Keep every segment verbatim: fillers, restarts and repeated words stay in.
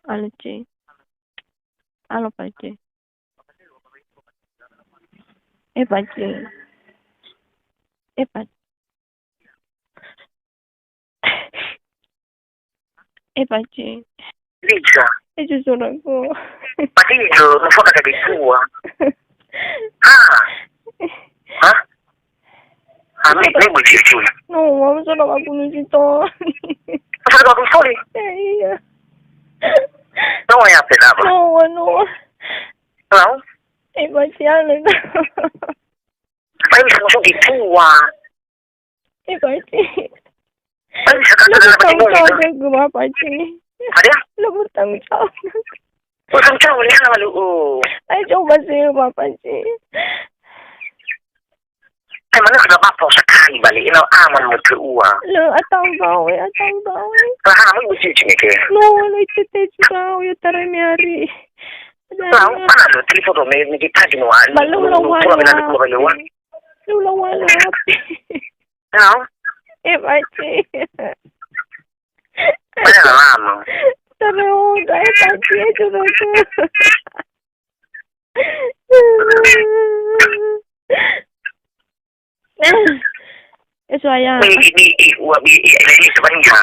Alo, Ce. Alo, Pace. Eh, Pace. Eh, Pace. Eh, Pace. Liza. Eh, jujur aku. Pati itu, nelfon ada di tua. Ha? Hah? Ami, ini buci-buci. No, mama sudah aku nusi to. Masa ada aku soli? Eh, iya. No, ya, apa? No, no. Halo? Eh, Pace, alo. Pace, bisa masuk di tua. Eh, Pace. Pace, bisa kata dalam hati. Lu bertanggung jawab, Pace. Ada? Lu bertanggung jawab. Bertanggung jawab, ya, lalu. Ayo coba sih, Bapak, Pace. Eh, mana kena apa sekali balik? Ini aman mau keluar. Lu, atau kau, ya, atau kau. Lah, kamu mesti cek ke? No, lu itu teh juga, ya, tarik nyari. Lah, mana lu telepon tu? Ni kita di luar. Belum, belum, belum. Lu lawan. Halo? Eh, Pace. Mana lama? Terus, eh, Pace, terus. Eh, suaya. Eh, ini, ini, wa, ini, ini, ini, sebenarnya.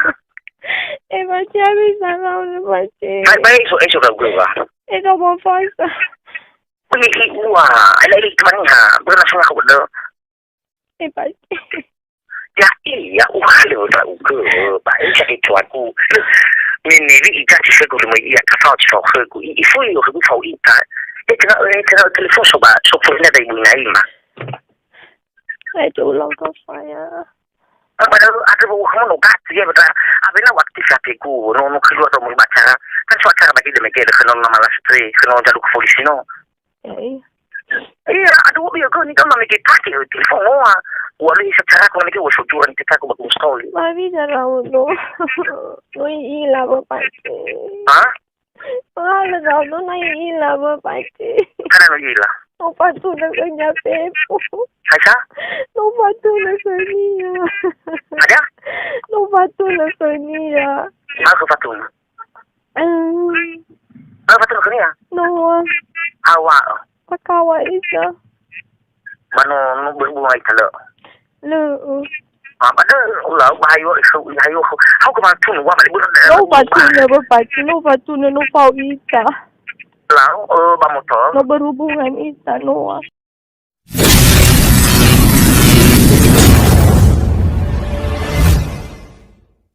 Eh, Pace, habis sana, udah, Pace. Baik, baik, so, eh, sudah gue, Pak. Eh, coba puasa. Ini, ini, wa, ini, ini, sebenarnya. Gue langsung aku udah. Eh, Pace. Ya, iya, uhalö ndra'ugö, ba eza da'e tuagu. Me, me niwi ita si khögu, me ia ka fao si fao khögu. I, ifuli khögu fao ita. E, tenga, e, tenga telefon so ba, so furina dari Ibu Naima. Saya diulang ke saya. Ah, padahal ada bau kamu no gas ya, betul. Apa ini waktu saya bego, no, no keluar dari rumah acara. Kan so acara bagi demi ke, no, no malas tre, no jalur ke polisi, no. Eh. Iya, aduh, iya, kau ni kan mami kita ke, telepon ngoa. Wali secara kau mami ke, wah, sujuran kita, aku bagus sekali. Mami, jangan, no. No, ila, Bapak. Hah? Wah, dah, no, no, ila, Bapak. Karena no, ila. No, patu, dah, kerja, pepo. Aisyah? No, patu, dah, kerja. Ada? No, patu, dah, kerja. Aku patu. Eh. Ba fatunö khönia? No. Hawa. Pakawa isa. Mano, no berhubungan ita lö? Lö. Ah, pada ulau bahayo isu, bahayo. Hau ke fatunö, wa balik bulan. No fatunö, ba fatunö, no fatunö, no fao ita. Lau, eh, ba motor. No berhubungan ita, no.